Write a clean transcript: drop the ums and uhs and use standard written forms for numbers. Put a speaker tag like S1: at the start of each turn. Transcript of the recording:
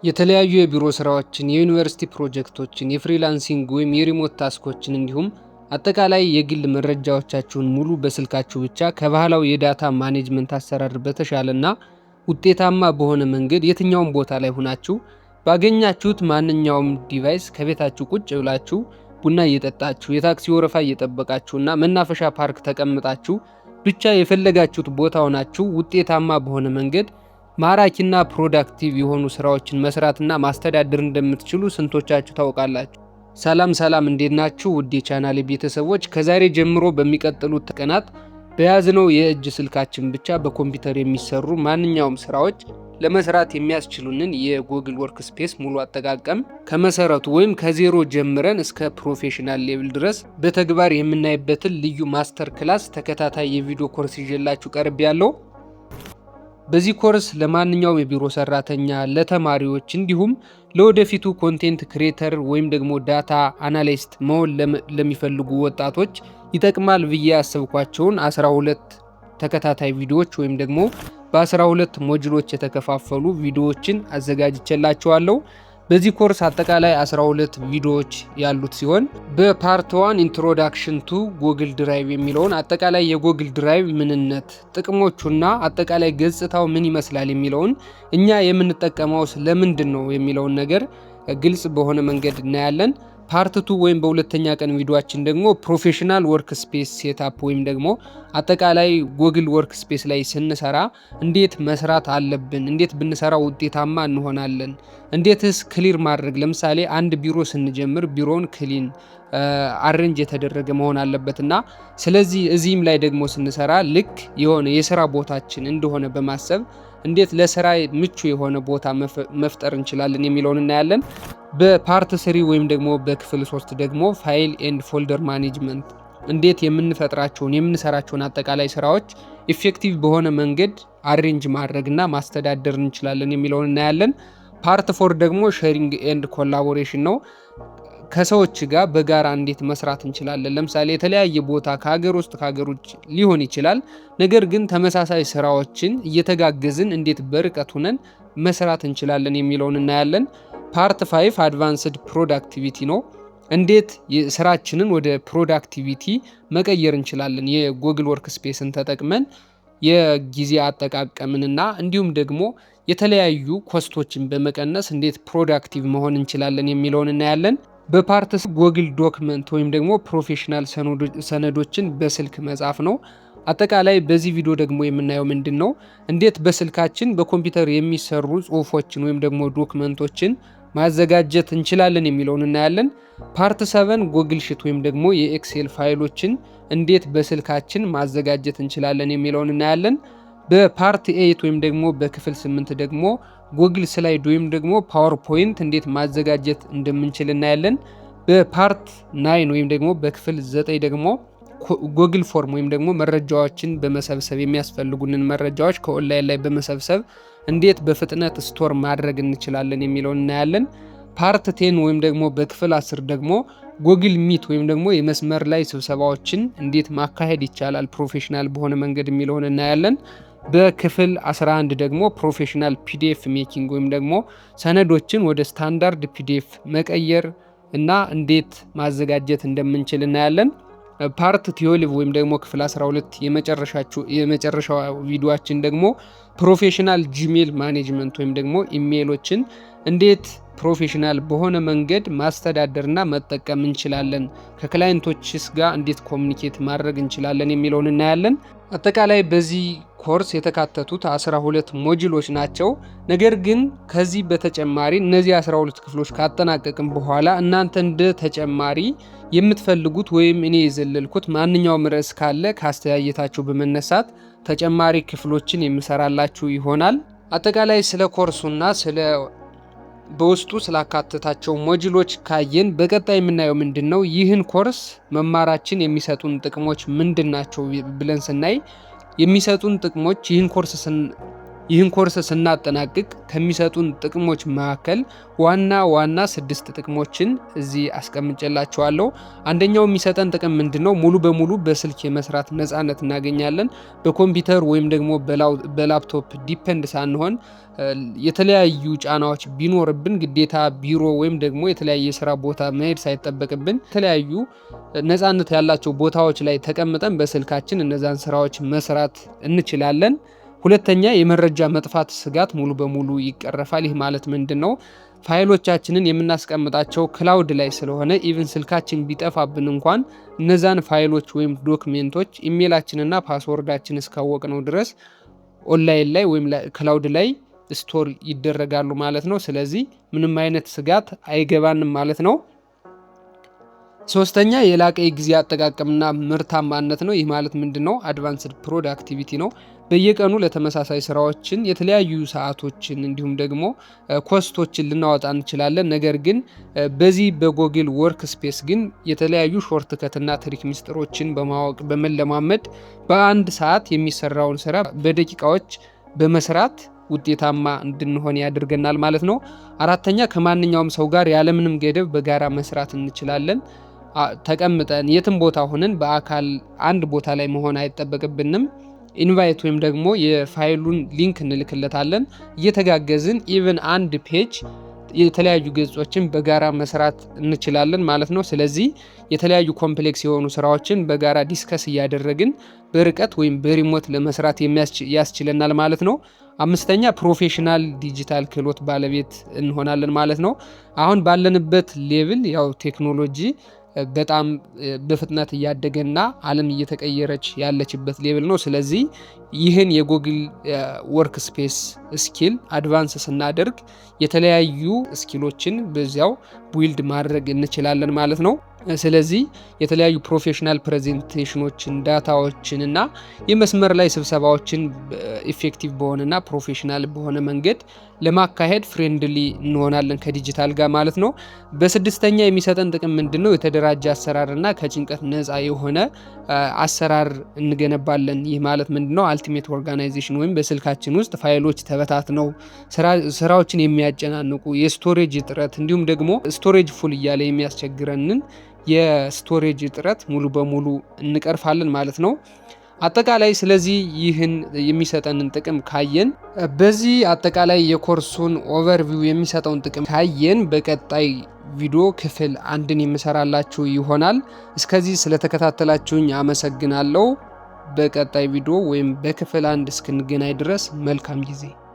S1: የተለያዩ የቢሮ ስራዎችን፣ የዩኒቨርሲቲ ፕሮጀክቶችን፣ የ freelancing ወይም የ remote task ኦችን እንዲሁም አጠቃላይ የግል መረጃዎቻችሁን ሙሉ በስልካችሁ ብቻ ከባህላዊ የ data management አሰራር በተሻለና ውጤታማ በሆነ መንገድ የትኛውም ቦታ ላይ ሆናችሁ ባገኛችሁት ማንኛውም device ከቤታችሁ ቁጭ ብላችሁ፣ ቡና እየጠጣችሁ፣ የታክሲ ወረፋ እየጠበቃችሁና መናፈሻ ፓርክ ተቀምጣችሁ፣ ብቻ የፈለጋችሁት ቦታ ሆናችሁ ውጤታማ በሆነ መንገድ ማራኪና productive የሆኑ ስራዎችን መስራትና ማስተዳደር እንደምትችሉ ስንቶቻችሁ ታውቃላችሁ? ሰላም ሰላም፣ እንዴት ናችሁ? ውድ የቻናሌ ቤተሰቦች፣ ከዛሬ ጀምሮ በሚቀጥሉት ቀናት በያዝነው የእጅ ስልካችን ብቻ በኮምፒውተር የሚሰሩ ማንኛውም ስራዎች ለመስራት የሚያስችሉንን የ Google Workspace ሙሉ አጠቃቀም ከመሰረቱ ወይም ከዜሮ ጀምረን እስከ professional level ድረስ በተግባር የምናይበትን ልዩ master class ተከታታይ የቪዲዮ ኮርስ ይዤላችሁ ቀርቤያለሁ። በዚህ ኮርስ ለማንኛውም የቢሮ ሰራተኛ፣ ለተማሪዎች እንዲሁም ለወደፊቱ content creator ወይም ደግሞ data analyst መሆን ለሚፈልጉ ወጣቶች ይጠቅማል ብዬ ያሰብኳቸውን 12 ተከታታይ ቪዲዮዎች ወይም ደግሞ በ12 ሞጁሎች የተከፋፈሉ ቪዲዮዎችን አዘጋጅቼላችኋለሁ። በዚህ ኮርስ አጠቃላይ 12 ቪዲዮዎች ያሉት ሲሆን በ part 1 introduction to Google Drive የሚለውን አጠቃላይ የ Google Drive ምንነት፣ ጥቅሞቹና አጠቃላይ ገጽታው ምን ይመስላል የሚለውን፣ እኛ የምንጠቀመው ለምንድን ነው የሚለውን ነገር ግልጽ በሆነ መንገድ እናያለን። Part 2 ወይም በሁለተኛ ቀን ቪዲዮአችን ደግሞ professional workspace setup ወይም ደግሞ አጠቃላይ Google Workspace ላይ ስንሰራ እንዴት መስራት አለብን፣ እንዴት ብንሰራ ውጤታማ እንሆናለን፣ እንዴትስ clear ማድረግ፣ ለምሳሌ አንድ ቢሮ ስንጀምር ቢሮውን clean arrange የተደረገ መሆን አለበት እና ስለዚህ እዚህም ላይ ደግሞ ስንሰራ ልክ የሆነ የስራ ቦታችን እንደሆነ በማሰብ እንዴት ለስራ ምቹ የሆነ ቦታ መፍጠር እንችላለን የሚለውን እናያለን። በ part 3 ወይም ደግሞ በክፍል 3 ደግሞ file and folder management፣ እንዴት የምንፈጥራቸውን የምንሰራቸውን አጠቃላይ ስራዎች effective በሆነ መንገድ arrange ማድረግና ማስተዳደር እንችላለን የሚለውን እናያለን። Part 4 ደግሞ sharing and collaboration ነው። ከሰዎች ጋር በጋራ እንዴት መስራት እንችላለን? ለምሳሌ የተለያየ ቦታ ከሀገር ውስጥ፣ ከሀገር ውጭ ሊሆን ይችላል። ነገር ግን ተመሳሳይ ስራዎችን እየተጋገዝን እንዴት በርቀት ሁነን መስራት እንችላለን የሚለውን እናያለን። Part 5 advanced productivity ነው። እንዴት ስራችንን ወደ productivity መቀየር እንችላለን? የ Google Workspace ን ተጠቅመን የጊዜ አጠቃቀምንና እንዲሁም ደግሞ የተለያዩ cost ኦችን በመቀነስ እንዴት productive መሆን እንችላለን የሚለውን እናያለን። በ part Google document ወይም ደግሞ professional ሰነዶችን በስልክ መጻፍ ነው። አጠቃላይ በዚህ ቪዲዮ ደግሞ የምናየው ምንድን ነው? እንዴት በስልካችን በኮምፒውተር የሚሰሩ ጽሁፎችን ወይም ደግሞ document ኦችን ማዘጋጀት እንችላለን የሚለውን እናያለን። Part 7 Google Sheet ወይም ደግሞ የ Excel ፋይሎችን እንዴት በስልካችን ማዘጋጀት እንችላለን የሚለውን እናያለን። በ part 8 ወይም ደግሞ በክፍል 8 ደግሞ Google Slide ወይም ደግሞ PowerPoint እንዴት ማዘጋጀት እንደምንችል እናያለን። በ part 9 ወይም ደግሞ በክፍል 9 ደግሞ Google Form ወይም ደግሞ መረጃዎችን በመሰብሰብ፣ የሚያስፈልጉንን መረጃዎች ከኦንላይን ላይ በመሰብሰብ እንዴት በፍጥነት store ማድረግ እንችላለን የሚለውን እናያለን። Part 10 ወይም ደግሞ በክፍል 10 ደግሞ Google Meet ወይም ደግሞ የመስመር ላይ ስብሰባዎችን እንዴት ማካሄድ ይቻላል professional በሆነ መንገድ የሚለውን እናያለን። በክፍል 11 ደግሞ professional PDF making ወይም ደግሞ ሰነዶችን ወደ standard PDF መቀየር እና እንዴት ማዘጋጀት እንደምንችል እናያለን። Part 12 ወይም ደግሞ ክፍል 12 የመጨረሻው ቪዲዮአችን ደግሞ professional Gmail management ወይም ደግሞ ኢሜይሎችን እንዴት professional በሆነ መንገድ ማስተዳደርና መጠቀም እንችላለን፣ ከ client ኦችስ ጋር እንዴት communicate ማድረግ እንችላለን የሚለውን እናያለን። አጠቃላይ በዚህ ኮርስ የተካተቱት 12 ሞጁሎች ናቸው። ነገር ግን ከዚህ በተጨማሪ እነዚህ 12 ክፍሎች ካጠናቀቅን በኋላ እናንተ እንደ ተጨማሪ የምትፈልጉት ወይም እኔ የዘለልኩት ማንኛውም ርዕስ ካለ ከአስተያየታችሁ በመነሳት ተጨማሪ ክፍሎችን የምሰራላችሁ ይሆናል። አጠቃላይ ስለ ኮርሱና ስለ በውስጡ ስላካተታቸው ሞጁሎች ካየን በቀጣይ የምናየው ምንድን ነው? ይህን ኮርስ መማራችን የሚሰጡን ጥቅሞች ምንድን ናቸው ብለን ስናይ የሚሰጡን ጥቅሞች ይህን ኮርስ ይህን ኮርስ ስናጠናቅቅ ከሚሰጡን ጥቅሞች መካከል ዋና ዋና ስድስት ጥቅሞችን እዚህ አስቀምጬላችኋለሁ። አንደኛው የሚሰጠን ጥቅም ምንድን ነው? ሙሉ በሙሉ በስልክ የመስራት ነፃነት እናገኛለን። በኮምፒውተር ወይም ደግሞ በ laptop depend ሳንሆን፣ የተለያዩ ጫናዎች ቢኖርብን ግዴታ ቢሮ ወይም ደግሞ የተለያየ የስራ ቦታ መሄድ ሳይጠበቅብን፣ የተለያዩ ነፃነት ያላቸው ቦታዎች ላይ ተቀምጠን በስልካችን እነዛን ስራዎች መስራት እንችላለን። ሁለተኛ፣ የመረጃ መጥፋት ስጋት ሙሉ በሙሉ ይቀረፋል። ይህ ማለት ምንድን ነው? ፋይሎቻችንን የምናስቀምጣቸው cloud ላይ ስለሆነ even ስልካችን ቢጠፋብን እንኳን እነዛን ፋይሎች ወይም document ኦች ኢሜይላችንና password ኣችን እስካወቅነው ድረስ ኦንላይን ላይ ወይም cloud ላይ store ይደረጋሉ ማለት ነው። ስለዚህ ምንም አይነት ስጋት አይገባንም ማለት ነው። ሶስተኛ፣ የላቀ የጊዜ አጠቃቀምና ምርታማነት ነው። ይህ ማለት ምንድን ነው? Advanced productivity ነው። በየቀኑ ለተመሳሳይ ስራዎችን የተለያዩ ሰዓቶችን እንዲሁም ደግሞ cost ኦችን ልናወጣ እንችላለን። ነገር ግን በዚህ በ Google Workspace ግን የተለያዩ shortcut ና trick ሚስጥሮችን በማወቅ፣ በመለማመድ በአንድ ሰዓት የሚሰራውን ስራ በደቂቃዎች በመስራት ውጤታማ እንድንሆን ያደርገናል ማለት ነው። አራተኛ፣ ከማንኛውም ሰው ጋር ያለምንም ገደብ በጋራ መስራት እንችላለን። ተቀምጠን የትም ቦታ ሆነን በአካል አንድ ቦታ ላይ መሆን አይጠበቅብንም። Invite ወይም ደግሞ የፋይሉን link እንልክለታለን። እየተጋገዝን even አንድ page የተለያዩ ገጾችን በጋራ መስራት እንችላለን ማለት ነው። ስለዚህ የተለያዩ complex የሆኑ ስራዎችን በጋራ discuss እያደረግን በርቀት ወይም በ remote ለመስራት ያስችለናል ማለት ነው። አምስተኛ፣ professional digital ክህሎት ባለቤት እንሆናለን ማለት ነው። አሁን ባለንበት level ያው ቴክኖሎጂ በጣም በፍጥነት እያደገና ዓለም እየተቀየረች ያለችበት level ነው። ስለዚህ ይህን የ Google Workspace skill advance ስናደርግ የተለያዩ skill ኦችን በዚያው build ማድረግ እንችላለን ማለት ነው። ስለዚህ የተለያዩ professional presentation ኦችን፣ data ዎችን እና የመስመር ላይ ስብሰባዎችን effective በሆነና professional በሆነ መንገድ ለማካሄድ friendly እንሆናለን ከዲጂታል ጋር ማለት ነው። በስድስተኛ የሚሰጠን ጥቅም ምንድን ነው? የተደራጀ አሰራርና ከጭንቀት ነፃ የሆነ አሰራር እንገነባለን። ይህ ማለት ምንድን ነው? Ultimate organization ወይም በስልካችን ውስጥ ፋይሎች ተበታትነው ስራዎችን የሚያጨናንቁ፣ የ storage እጥረት እንዲሁም ደግሞ storage full እያለ የሚያስቸግረንን የ storage እጥረት ሙሉ በሙሉ እንቀርፋለን ማለት ነው። አጠቃላይ ስለዚህ ይህን የሚሰጠንን ጥቅም ካየን፣ በዚህ አጠቃላይ የኮርሱን overview የሚሰጠውን ጥቅም ካየን፣ በቀጣይ ቪዲዮ ክፍል አንድን የምሰራላችሁ ይሆናል። እስከዚህ ስለተከታተላችሁኝ አመሰግናለሁ። በቀጣይ ቪዲዮ ወይም በክፍል አንድ እስክንገናኝ ድረስ መልካም ጊዜ።